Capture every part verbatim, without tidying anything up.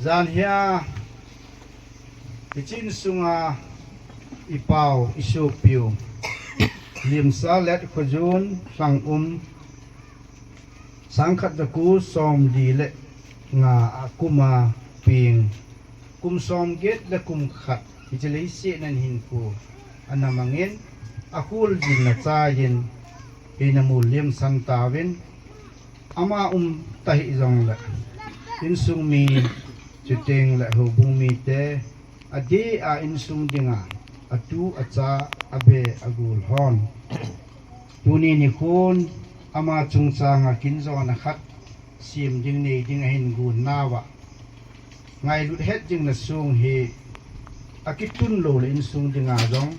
Jan hia, hiche insunga ipau, isopiu, Limsa Let Khojun Lhangum, sangkhat jako somli le nga a kuma peng, kum somget le kum khat, hiche leiset a hinkho ana mangin, akholjin na chaiyin, eina mol limsan tauvin, ama um tahih jongle, insung mi, chuteng le houbung mite, adeh a insung dinga, atu, acha, abe, agol hon, tuni nikhon, ama chungchanga kinjona khat, sem ding nei ding ahin gon nauva, ngailut hetjingna song hi, akitun loule insung dinga jong,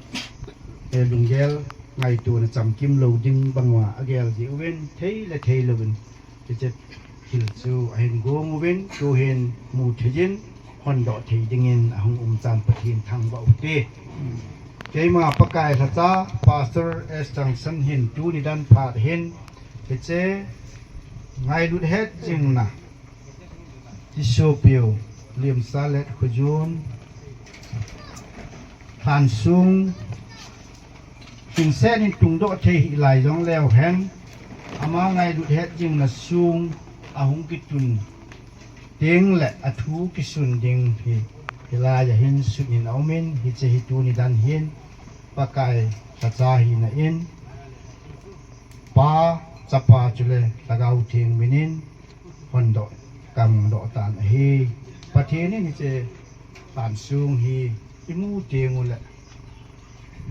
eh, lunggel ngaitona chamkim lou ding banguva agel jiuvin, thei le thei louvin, hiche thil chu ahin gong uvin, tuhin mutheiyin, hondoh thei dingin ahung umchan Pathen thangvah ute. Keima Pakai lhacha, Pastor S Changsan hin tuni dan phat hin, hiche ngailut hetjingna, isopiu, Limsa Let Khojun, Lhansung, lhingset in tungdoh thei hih lai jongleu hen, ama ngailut hetjingna song ahung kitun tengle athu kisun ding hi, hilai a hin sun in aumin, hiche hi tuni dan hin, Pakai lhacha hina in, Pa, Chapa chule Lhagao Theng minin, hondoh, kahondoh tan ahi. Pathen in hiche Lhansung hi imu tengule,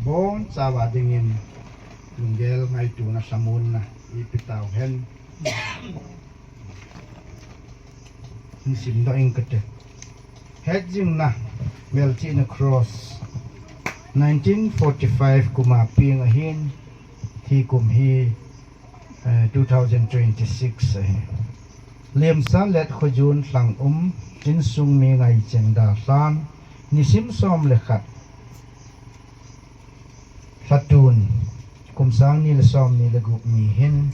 bonchauva dingin lunggel ngaitona lhamonna eipeh tauhen. Hin simdoh ing kate. Hetjingna, Melchihna Cross, nineteen forty-five kuma peng ahin, hiche kum hi, eh, two thousand twenty-six ahi. Limsa Let Khojun Lhangum, insung mi Ngaicheng Dalhan, nisim som le khat, Lhatun, kum sang ni le som ni le gup ni hin,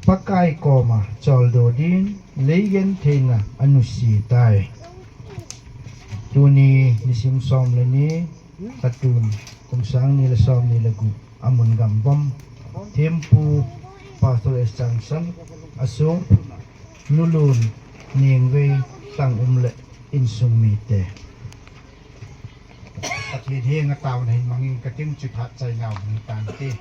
Pakai koma choldo din, leigentheina anuse tai. Tuni nisim som le ni, Lhatun, kum sang ni le som ni le gup, amun gambom, thempu Pastor S Changsan, asopi, Nulun, Nengvei, Lhangum le insung mite, Pathen henga taona hin mangin kating, chuphat chaina hung tante.